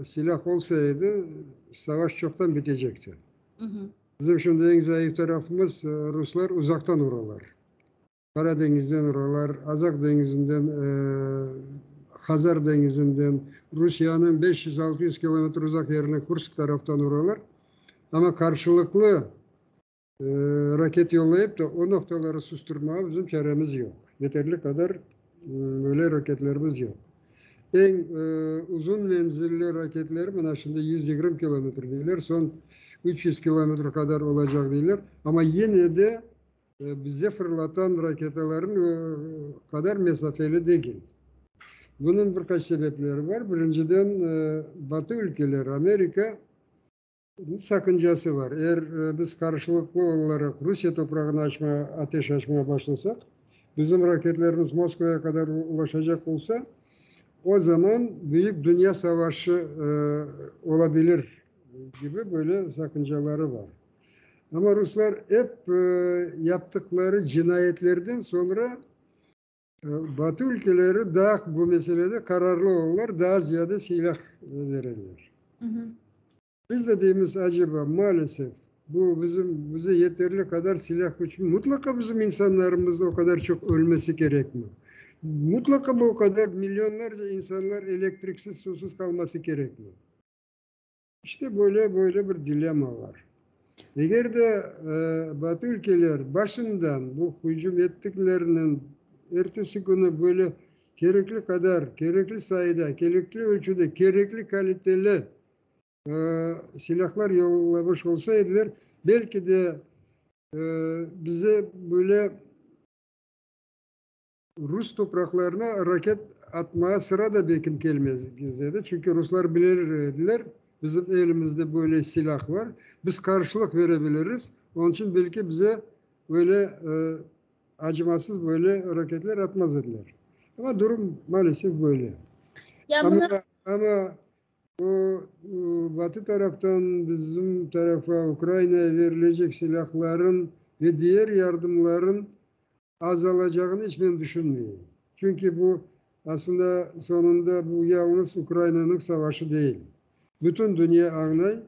silâh olsa edi, savaş çoqtan bitecekti. Bizim şimdi eñ zayıf tarafımız, ruslar uzaqtan uralar. Qara deñizden uralar, Azaq deñizinden, Hazar deñizinden, Rusiyeniñ 500-600 kilometr uzaq yerine Kursk taraftan uralar. Amma qarşılıqlı raket yollayıp da o noqtaları susturmağa bizim çaremiz yoq. Yeterli qadar böyle raketlerimiz yoq. Eñ uzun menzilli raketler mına şimdi 120 kilometr deyler, soñ 300 kilometr qadar olacaq deyler. Amma yine de Bize fırlatan raketaların qadar mesafeli degil. Bunıñ bir qaç sebepleri bar. Birinciden, Batı ülkeleri, Amerika saqıncası bar. Eğer biz qarşılıqlı olaraq Rusiye toprağına açma, ateş açmağa başlasaq, bizim raketlerimiz Moskvaya qadar ulaşacaq olsa, o zaman büyük dünya savaşı olabilir kibi böyle saqıncaları bar. Amma ruslar ep yaptıqları cinayetlerden soñra. Batı ülkeleri daa bu meselede qararlı olalar, daa ziyade silâh vereler. Biz de deymiz, aceba, maalesef, bu bizim, bize yeterli qadar silâh küçü, mutlaqa bizim insanlarımız o qadar çoq ölmesi kerekmi? Mutlaqa bu qadar milyonlarca insanlar elektriksiz, suvsuz qalması kerekmi? İşte böyle, böyle bir dilemma var. Eger de Batı ülkeler başından bu hücum ettikleriniñ ertesi künü böyle kerekli qadar, kerekli sayıda, kerekli ölçüde, kerekli kaliteli silâhlar yollamış olsa ediler, belki de bize böyle Rus topraqlarına raket atmağa sıra da belkim kelmez edi, çünki ruslar bilir ediler, bizim elimizde böyle silâh var, biz qarşılıq bere biliriz, onıñ içün belki bize böyle acımasız böyle raketler atmaz ediler. Amma durum maalesef böyle. Amma, amma o Batı taraftan bizim tarafa, Ukrainaya verilecek silâhların ve diğer yardımların azalacağını iç men düşünmeyim. Çünki bu, aslında, soñunda bu yalıñız Ukrainanıñ savaşı değil. Bütün dünya añlay,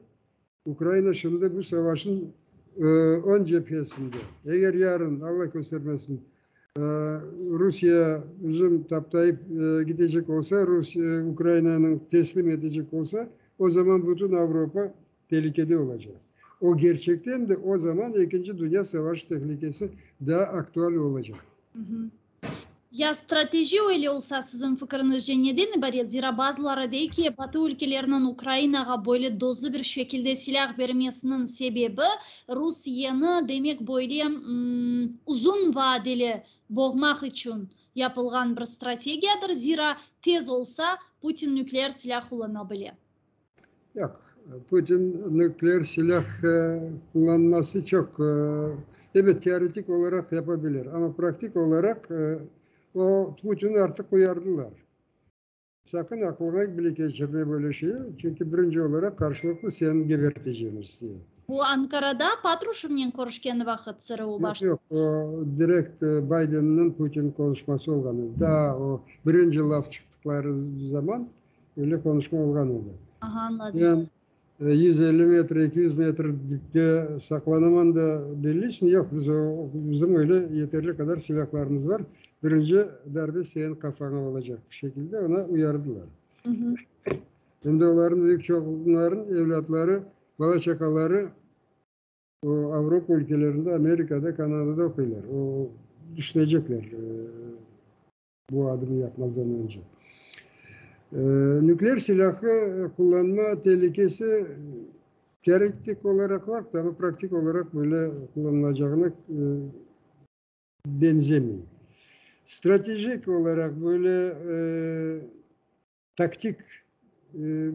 Ukraina şimdi bu savaşnıñ ön cephesinde. Eger yarın, Alla köstermesin, Rusiye bizim taptayıp gidecek olsa, Rusiye Ukrainanıñ teslim etecek olsa, o zaman bütün Avropa telükede olacaq. O gerçekten de o zaman Ekinci Dünya Savaşı tehlikesi daa aktual olacaq. Ya strateji öyle olsa, siziñ fikiriñizce neden ibaret? Zira bazıları dey ki, Batı ülkeleriniñ Ukrainağa böyle dozlu bir şekilde silâh bermesiniñ sebebi, Rusiyeni, demek, böyle uzun vadeli boğmaq içün yapılğan bir strategiyadır, zira tez olsa, Putin nükleer silâh qullana bile. Yoq, Putin nükleer silâh qullanması çoq, ebet, teoretik olaraq yapa bilir, amma praktik olaraq o, Putinni artıq uyardılar. Saqın aqılğa bile keçirme böyle şeyi, çünki birinci olaraq qarşılıqlı seni gebertecemiz, diye. Bu Ankarada Patruşevnen körüşkeni vaqıt SRU baş. Yoq, yoq, o direkt Baydenniñ Putin qonuşması olğan edi. Daa o birinci laf çıqtıqları zaman Öyle qonuşma olğan edi. Aha, añladım. Men 150 metr, 200 metr dipte saqlanaman da bellisin, yoq, biz o, bizim öyle yeterli qadar silâhlarımız bar, birinci darbe seniñ qafaña olacaq şekilde oña uyardılar. Endi olarnıñ büyük çoqluğınıñ evlâtları, bala-çaqaları o Avropa ülkelerinde, Amerikada, Kanadada oquylar. O, düşünecekler. Bu adımı yapmazdan önce. Nükleer silâhı qullanma telükesi teoretik olaraq var, amma praktik olaraq böyle qullanılacağına benzemey. Stratejik olaraq böyle taktik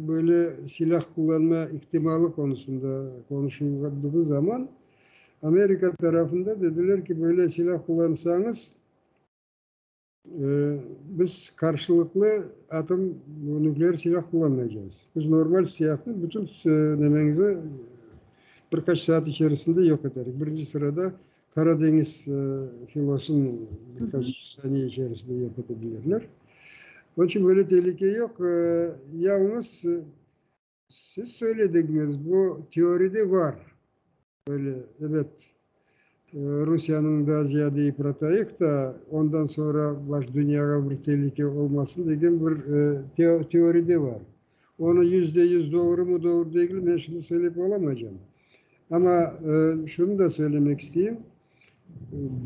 böyle silâh qullanma ihtimalı qonusında qonuşuldığı zaman Amerika tarafında dediler ki, böyle silâh qullansañız, Biz qarşılıqlı atom, nükleer silâh qullanmaycağız. Biz normal silâhnı bütün nemeñizi bir qaç saat içerisinde yoq eterik. Birinci sırada Qara deñiz filosını bir qaç saniye içerisinde yoq ete bilirler. Onıñ içün böyle telüke yoq. Yalıñız siz söyledigiñiz bu teoride bar. Böyle, ebet, Rusiyeniñ daa ziyade yıpratayıq da, ondan soñra baş dünyağa bir telüke olmasın degen bir teoride bar. Onı 100% doğrumı, doğru degilmi, men şimdi söylep olamaycam. Amma şunı da söylemek isteyim,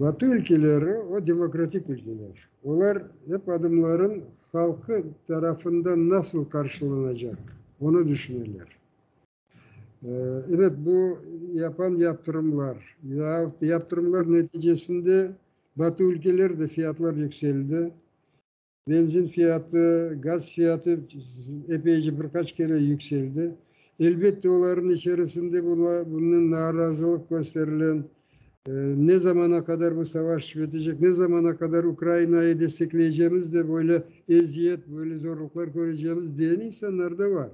Batı ülkeleri, o demokratik ülkeler. Olar ep adamların halqı tarafından nasıl qarşılanacaq, onı düşüneler. Evet, bu yapan yaptırımlar, yaptırımlar neticesinde Batı ülkelerde fiyatlar yükseldi. Benzin fiyatı, gaz fiyatı epeyce bir qaç kere yükseldi. Elbette, olarnıñ içerisinde bunıñ narazılıq kösterilen, ne zamana qadar bu savaş bitecek, ne zamana qadar Ukrainayı destekleycemiz de böyle eziyet, böyle zorluqlar körecemiz diyen insanlar da bar.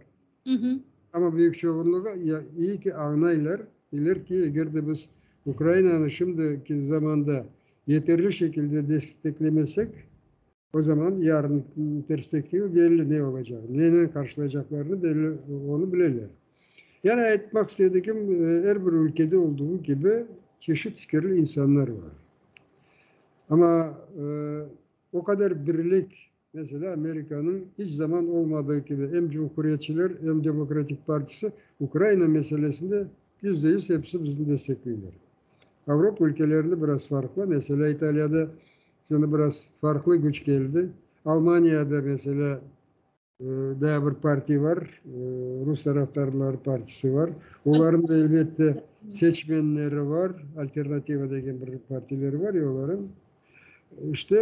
Amma büyük çoğunluğı ya iyi ki añlaylar, deyler ki, eger de biz Ukrainanı şimdiki zamanda yeterli şekilde desteklemesek, O zaman yarın perspektiva belli ne olacağı, nenen qarşılaycaqlarını belli, onı bileler. Yani aytmaq istedigim, er bir ülkede olduğu kibi çeşit fikirli insanlar var. Amma o qadar birlik, meselâ, Amerikanıñ iç zaman olmadığı kibi em Cumhuriyetçiler, em Demokratik partisi Ukraina meselesinde %100 episi bizni destekleyler. Avropa ülkelerinde biraz farqlı, meselâ, İtaliyada şimdi biraz farqlı küç keldi. Almaniyada, meselâ, daa bir partiya bar, rus tarafdarları partisi bar. Olarnıñ da, elbette, seçmenleri bar, Alternativa degen bir partileri bar ya olarnıñ. İşte,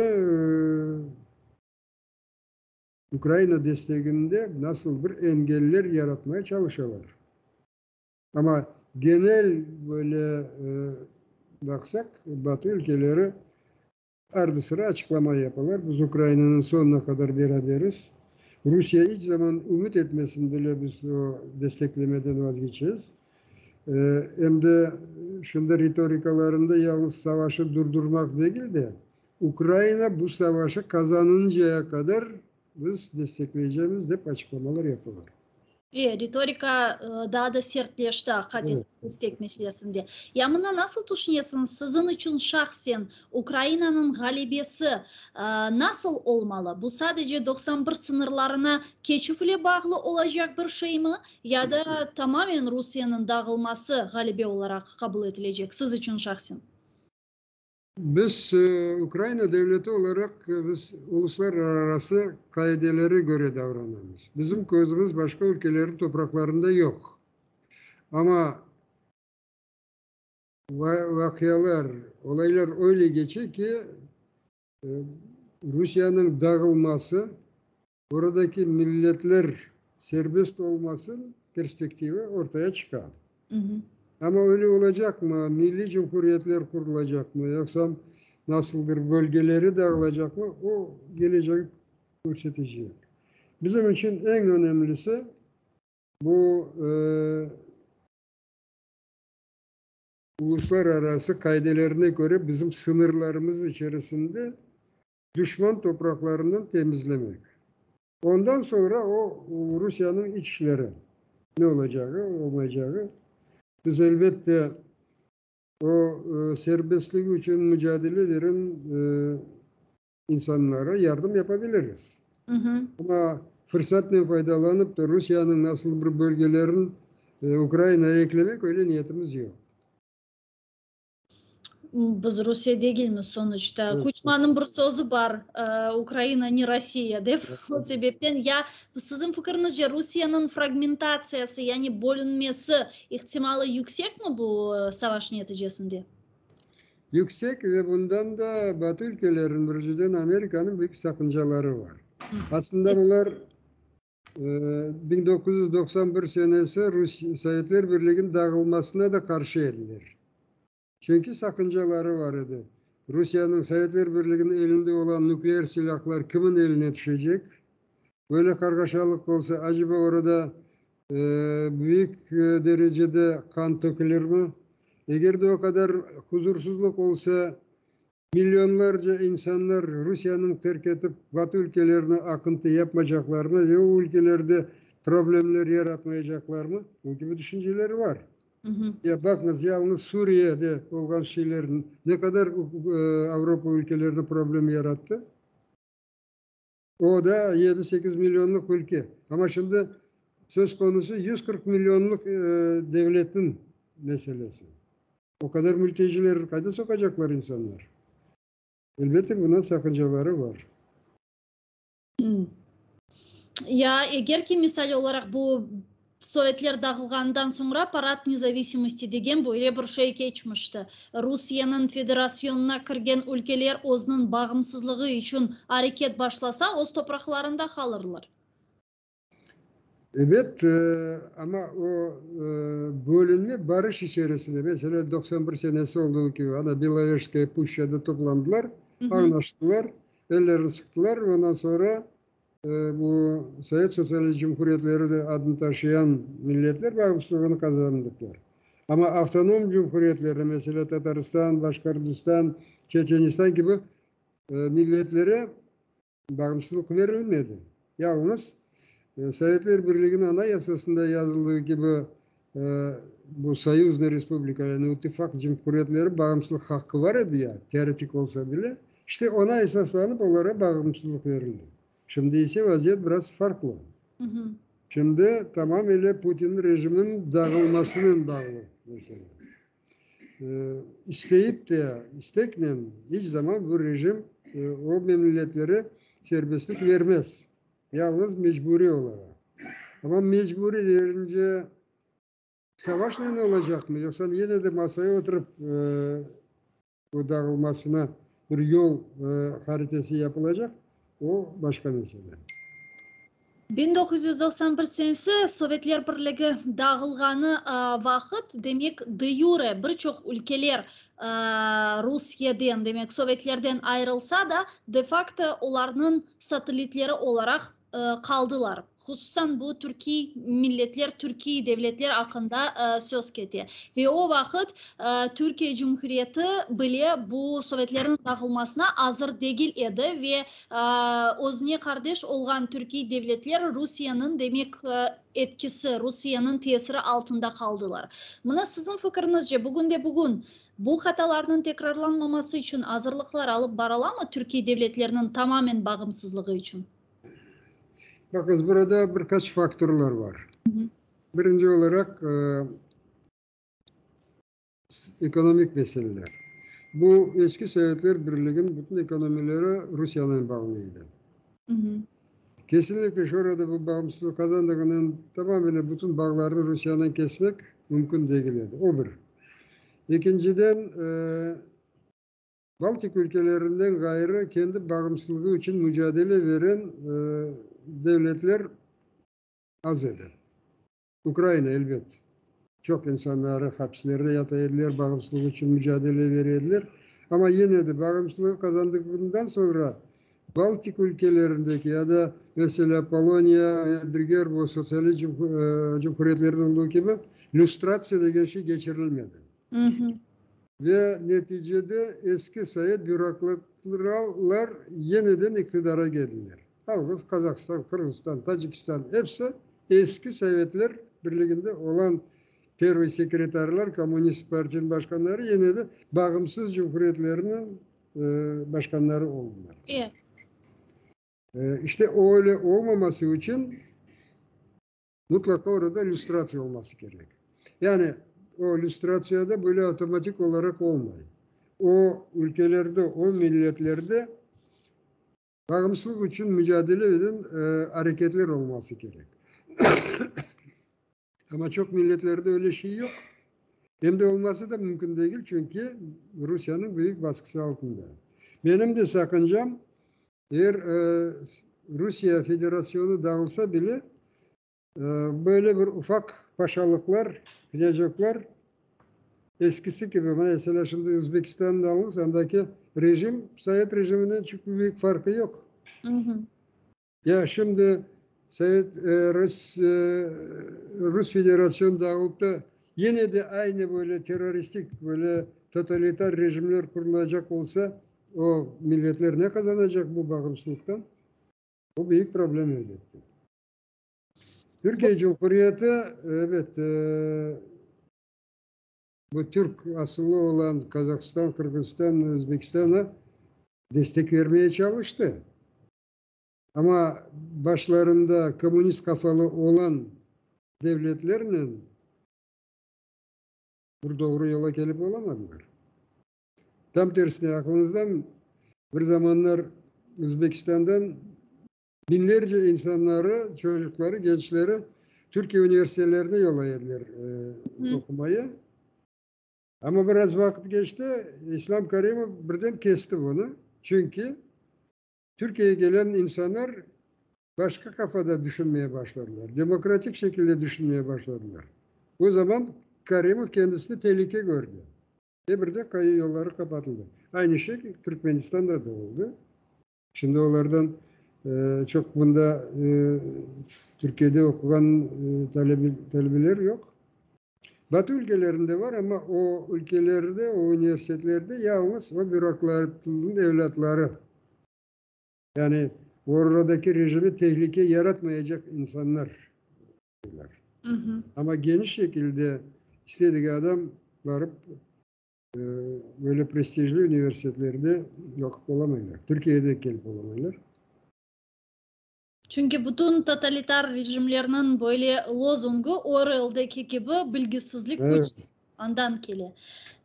Ukraina desteginde nasıl bir engeller yaratmaya çalışalar. Amma genel böyle baqsaq, Batı ülkeleri ardı-sıra açıqlama yapalar, biz Ukrainanıñ soñuna qadar beraberiz, Rusiye iç zaman ümüt etmesin bile biz o desteklemeden vazgeçeceğiz. Em de şimdi ritorikalarında yalıñız savaşı durdurmaq degil de, Ukraina bu savaşı qazanıncaya qadar biz destekleycemiz dep açıqlamalar yapalar. E, ritorika daa da sertleşti aqaten destek meselesinde. Ya mında nasıl tüşünesiñiz, siziñ içün şahsen Ukrainanıñ ğalebesi nasıl olmalı? Bu sadece 91 sıñırlarına keçüv ile bağlı olacaq bir şeymi ya da tamamen Rusiyeniñ dağılması ğalebe olaraq qabul etilecek siz içün şahsen? Biz, Ukraina devleti olaraq, biz uluslararası qaidelere köre davranamız. Bizim közümiz başqa ülkelerin topraqlarında yoq. Amma vaqialar, olaylar öyle keçe ki, Rusiyeniñ dağılması, oradaki milletler serbest olması perspektivi ortaya çıqa. Amma öyle olacaqmı, milliy cumhuriyetler qurulacaqmı, yoqsa nasıldır bölgeleri dağılacaqmı, o kelecek körsetecek. Bizim içün eñ önemlisi bu uluslararası qaidelerine köre bizim sıñırlarımız içerisinde duşman topraqlarından temizlemek. Ondan soñra o, Rusiyeniñ iç işleri, ne olacağı, olmayacağı. Biz, elbette, o serbestligi içün mücadele veren insanlara yardım yapabiliriz. Amma fırsatnen faydalanıp da Rusiyeniñ nasıl bir bölgelerin Ukrainaya eklemek, öyle niyetimiz yoq. Biz Rusiye degilmiz sonuçta. Kuçmanıñ bir sözü bar, Ukraina ne Rossiya dep. O sebepten ya siziñ fikiriñizce Rusiyeniñ fragmentatsiyası, yani bölünmesi ihtimalı yüksekmi bu savaş neticesinde? Yüksek ve bundan da Batı ülkeleriniñ, birinciden Amerikanıñ büyük saqıncaları bar. Aslında bular 1991 senesi Sovetler Birliginiñ dağılmasına da qarşı ediler. Çünki saqıncaları bar edi, Rusiyeniñ Sovetler Birliginiñ elinde olan nükleer silâhlar kimin eline tüşecek? Böyle qarğaşalıq olsa, aceba orada büyük derecede qan tökülirmi? Eger de o qadar huzursızlıq olsa, Milyonlarca insanlar Rusiyeniñ terk etip Batı ülkelerine aqıntı yapmacaqlarını ve o ülkelerde problemler yaratmayacaqlarını, bu kibi düşünceleri bar. Ya baqıñız, yalıñız Suriyede olğan şeyler ne qadar Avropa ülkelerinde problem yarattı. O da yedi-sekiz milyonlıq ülke. Amma şimdi söz konusu 140 milyonlıq devletniñ meselesi. O qadar mültecilerni qayda soqacaqlar insanlar? Elbette, bundan saqıncaları bar. Ya eger ki, misal olaraq, bu Sovetler dağılğanından soñra Parad nezavisimosti degen böyle bir şey keçmişti. Rusiyeniñ federasyonına kirgen ülkeler özüniñ bağımsızlığı içün areket başlasa, öz topraqlarında qalırlar. Ebet, amma o bölünme barış içerisinde, meselâ, 91 senesi olduğu kibi, ana Belovezhskaya puşçada toplandılar, añlaştılar, ellerini sıqtılar, ondan soñra bu Sovet Sotsialist Cumhuriyetleri de adını taşıyan milletler bağımsızlığını qazandıqlar. Amma avtonom cumhuriyetlerni, meselâ, Tataristan, Başqordistan, Çeçenistan kibi milletlere. Bağımsızlıq verilmedi. Yalıñız Sovetler Birliginiñ Anayasasında yazıldığı kibi, bu soyuznıy respublika, yani ittifaq cumhuriyetleri bağımsızlıq haqqı var edi ya, teoretik olsa bile, işte oña esaslanıp olara bağımsızlıq verildi. Şimdi ise vaziyet biraz farqlı. Şimdi tamam ile Putin rejiminiñ dağılmasınen bağlı mesele. İsteyip de, isteknen iç zaman bu rejim o memletlere serbestlik vermez. Yalnız mecburiy olaraq. Amma mecburiy verince savaşnen olacaqmı, yoqsa yine de masaya oturıp o dağılmasına bir yol haritası yapılacaq, o başqa mesele. 1991 senesi Sovetler Birligi dağılğanı vaqıt, demek, de-yure bir çoq ülkeler Rusiyeden, demek, Sovetlerden ayırılsa da, de-fakto olarnıñ satellitleri olaraq qaldılar. Hususan bu türkiy milletler, türkiy devletler aqqında söz kete. Ve o vaqıt Türkiye Cumhuriyeti bile bu sovetlerniñ dağılmasına azır degil edi ve özüne qardeş olğan türkiy devletler Rusiyeniñ, demek, etkisi, Rusiyeniñ tesiri altında qaldılar. Mına siziñ fikiriñizce, bugünde-bugün bu hatalarnıñ tekrarlanmaması içün azırlıqlar alıp barılamı türkiy devletlerniñ tamamen bağımsızlığı içün? Baqıñız, burada bir qaç faktorlar bar. Birinci olaraq, ekonomik meseleler. Bu eski Sovetler Birliginiñ bütün ekonomileri Rusiyanen bağlı edi. Kesinlikle şurada bu bağımsızlıq qazandığınen tamamile bütün bağlarnı Rusiyanen kesmek mümkün degil edi. O bir. Ekinciden, Baltik ülkelerinden ğayrı kendi bağımsızlığı içün mücadele veren devletler az edi. Ukraina, elbet, çoq insanları hapislerde yata ediler, bağımsızlığı içün mücadele vere ediler. Amma yine de bağımsızlığı qazandıqından soñra Baltik ülkelerindeki ya da, meselâ, Poloniya ve diger bu sotsialist cumhuriyetlerde olduğu kibi lüstratsiya degen şey keçirilmedi. Ve neticede eski sovet bürokratlar yeniden iqtidara keldiler. Alğız Qazahstan, Qırğızstan, Tacikistan episi eski Sovetler Birliginde olan pervıy sekretarlar, Kommunist partiyaniñ başqanları yine de bağımsız cumhuriyetlerniñ başqanları oldılar. İşte öyle olmaması içün Mutlaqa orada lüstratsiya olması kerek. Yani o lüstratsiya da böyle avtomatik olaraq olmay. O ülkelerde, o milletlerde bağımsızlıq içün mücadele eden areketler olması kerek. Amma çoq milletlerde öyle şey yoq. Em de olması da mümkün degil, çünki Rusiyeniñ büyük basqısı altında. Menim de saqıncam, Eger Rusiye Federasyonı dağılsa bile, böyle bir ufaq paşalıqlar, knâjoklar eskisi kibi, meselâ, şimdi Özbekistannı alıñız, andaki rejim sovet rejiminden çoq büyük farqı yoq. Ya şimdi sovet, Rus, Rus Federasyonı dağılıp da, yine de aynı böyle terroristik, böyle totalitar rejimler qurulacaq olsa, O milletler ne qazanacaq bu bağımsızlıqtan? Bu büyük problem elbette. Türkiye Cumhuriyeti, evet, bu türk asıllı olan Qazahstan, Qırğızstan, Özbekistana destek vermeye çalıştı. Amma başlarında kommunist qafalı olan devletlernen bir doğru yola kelip olamadılar. Tam tersine, aqlıñızdan bir zamanlar Özbekistandan biñlerce insanları, çocuqları, gençleri Türkiye üniversitelerine yollay ediler oqumaya. Amma biraz vaqıt keçti, İslam Karimov birden kesti bunı, çünki Türkiyege gelen insanlar başqa qafada düşünmeye başladılar, demokratik şekilde düşünmeye başladılar. O zaman Karimov kendisini telüke kördi. Ve bir de kayı yolları qapatıldı. Aynı şey Türkmenistanda da oldı. Şimdi olardan çoq bunda Türkiyede oquğan talebeler yoq. Batı ülkelerinde bar, amma o ülkelerde, o universitetlerde yalıñız o bürokratnıñ evlâtları. Yani. Oradaki rejime tehlike yaratmayacaq insanlar. Amma geniş şekilde istedigi adam barıp böyle prestijli universitetlerde oqup olamaylar. Türkiyede kelip olamaylar. Çünki bütün totalitar rejimlerniñ böyle lozungı Orwelldeki kibi bilgisizlik küç andan kele.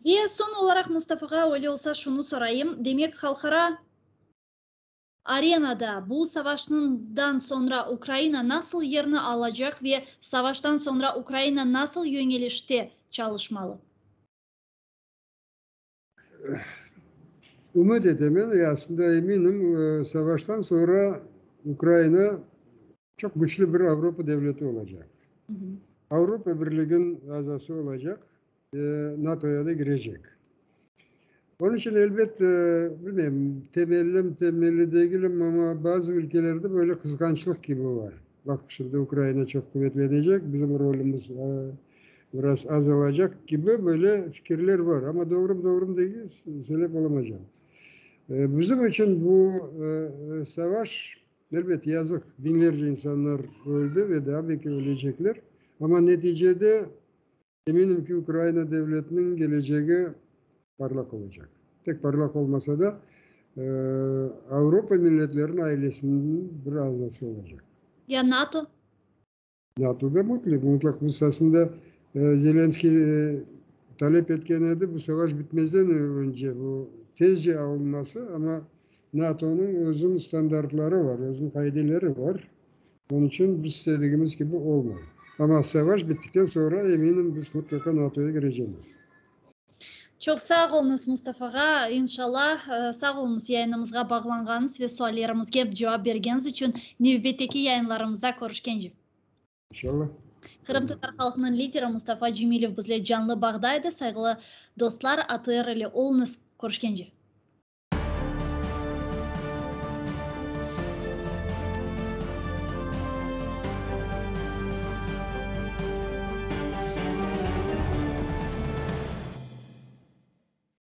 Ve soñ olaraq Mustafağa öyle olsa şunı sorayım, demek halqara arenada bu savaşnıñdan soñra Ukraina nasıl yerni alacaq ve savaştan soñra Ukraina nasıl yöñelişte çalışmalı? Ümüt etemen ve aslında eminim, savaştan soñra Ukraina çoq güçlü bir Avropa devleti olacaq. Avropa Birliginiñ azası olacaq ve NATOya da kirecek. Onıñ içün, elbet, bilmeyim, temellim, temelli degilim, amma bazı ülkelerde böyle qızğançlıq kibi bar. Baq, şimdi Ukraina çoq quvetlenecek, bizim rolümiz biraz azalacaq kibi böyle fikirler bar. Amma doğrumı, doğrumı degil, söylep olamaycam. Bizim içün bu savaş, elbet, yazıq, biñlerce insanlar öldi ve daa belki ölecekler, amma neticede eminim ki, Ukraina devletiniñ kelecegi parlaq olacaq. Pek parlaq olmasa da, Avropa milletleriniñ ailesiniñ bir azası olacaq. Ya NATO? NATOda mutlaq, mutlaq. Biz aslında Zelenskiy talep etken edi, bu savaş bitmezden önce bu tezce alınması, amma NATOnıñ özüniñ standartları var, özüniñ qaideleri var, onıñ içün biz istedigimiz kibi olmay. Amma savaş bittikten soñra, eminim, biz mutlaqa NATOya kirecemiz. Çoq sağ oluñız, Mustafa ağa. İnşallah, sağ oluñız yayınımızğa bağlanğanıñız ve suallerimizge cevap bergeniñiz içün. Nevbetteki yayınlarımızda körüşkence. İnşallah. Qırımtatar halqınıñ lideri Mustafa Cemilev bizle canlı bağda edi. Sayğılı dostlar, ATR ile oluñız. Körüşkence.